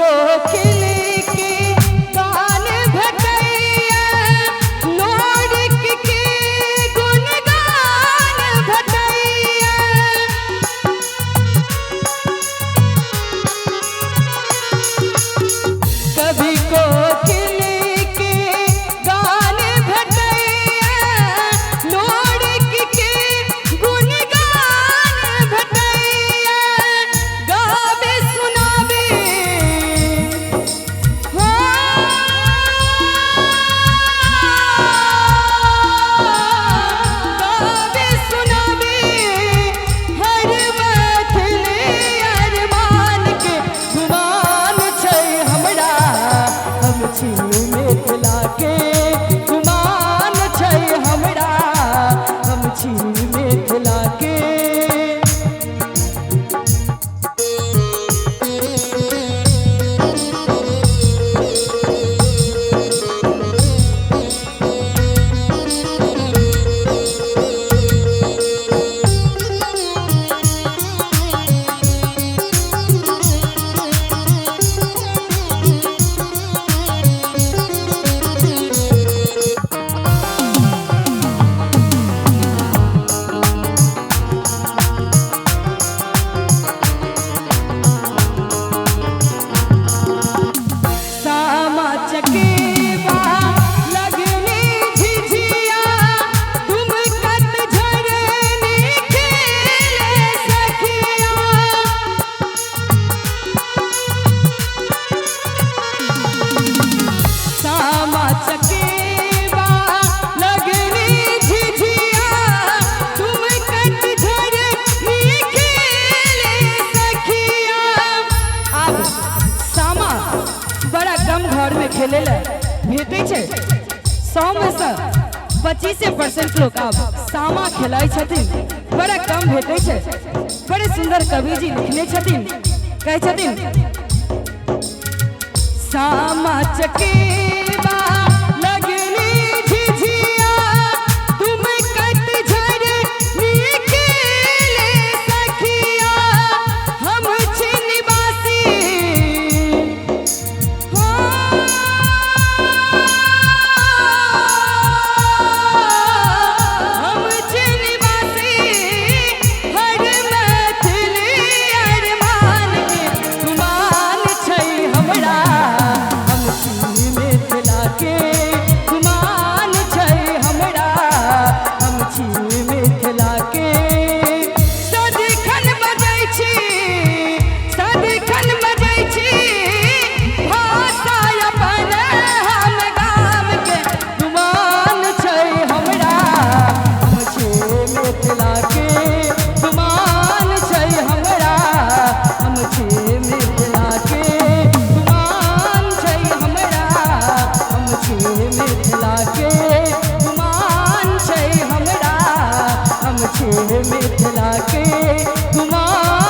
कोकिल के गान भेटैया, लोरिक के गुणगान भेटैया। कभी कोकिल के गान भेटैया, लोरिक के गुणगान भेटैया। गाबे सुनाबे हो, गाबे सुनाबे हर मैथिली अरमान के गुमान छै हमरा, हम छी मिथिला के गुमान छै हमरा, हम छी मिथिला के। सामा चकेवा लगनी झिझिया, डुमकत झरनी खेले सखिया। सामा चकेवा लगनी झिझिया, डुमकत झरनी खेले सखिया। आब सामा बड़ा कम घर में खेले ला भेटै छै। 100 में से 25% लोग आब सामा खेलाइ छथिन, बड़ा कम भेटै छै। बड़े सुंदर कवि जी लिखने छथिन, कहै छथिन सामा चकेवा लगनी झिझिया, डुमकत झरनी खेले सखिया। हम छी निवासी हो, हम छी निवासी हर मैथिली अरमान के गुमान छै हमरा, हम छी मिथिला के गुमान छै हमरा, हम छी मिथिला के। सदिखन बजै छी, सदिखन बजै छी भाषा अपन हम गाम के गुमान छै हमरा, हम छी मिथिला के गुमान छै हमरा, हम छी मिथिला के गुमान छै हमरा, हम छी मिथिला के गुमान छै हमरा, हम छी मिथिला के गुमान।